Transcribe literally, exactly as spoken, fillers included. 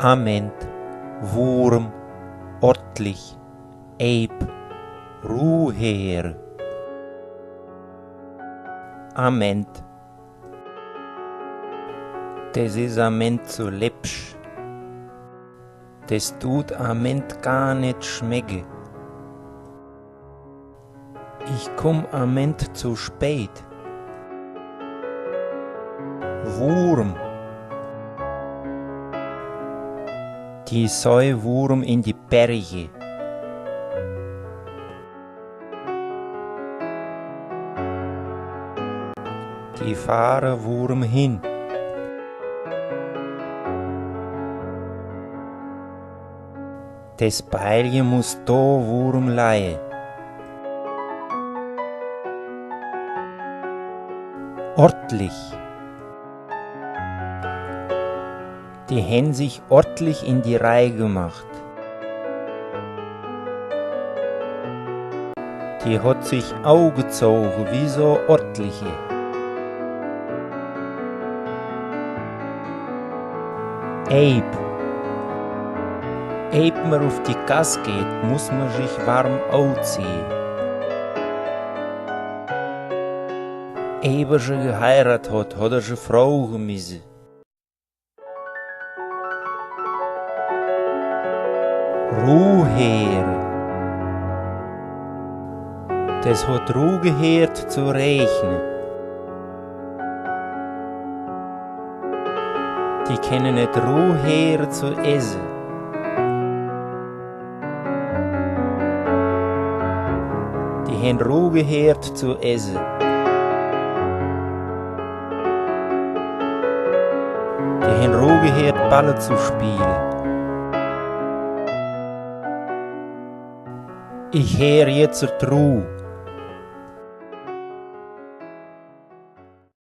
Ament, Wurm, ordentlich, Eib, Ruh her. Ament. Des is ament zu läppsch. Des tut ament gar net schmecke. Ich kumm ament zu spät. Wurm. Die Säu wurm in die Berge. Die fahre wurm hin. Des Beilje muss do wurm leie. Ordentlich. Die hen sich ordentlich in die Reih gemacht. Die hot sich augezoge wie so ordentliche. Eib. Eib mer uf die Gass geht, muss mer sich warm auziehe. Eib er sche geheirat hot, hot er sche froge misse. Ruh her. Des hot ruh geheert zu rechne. Die kenne net ruh her zu esse. Die hen ruh geheert zu esse. Die hen ruh geheert, Balle zu spiele. Ich heer jetzt ruh.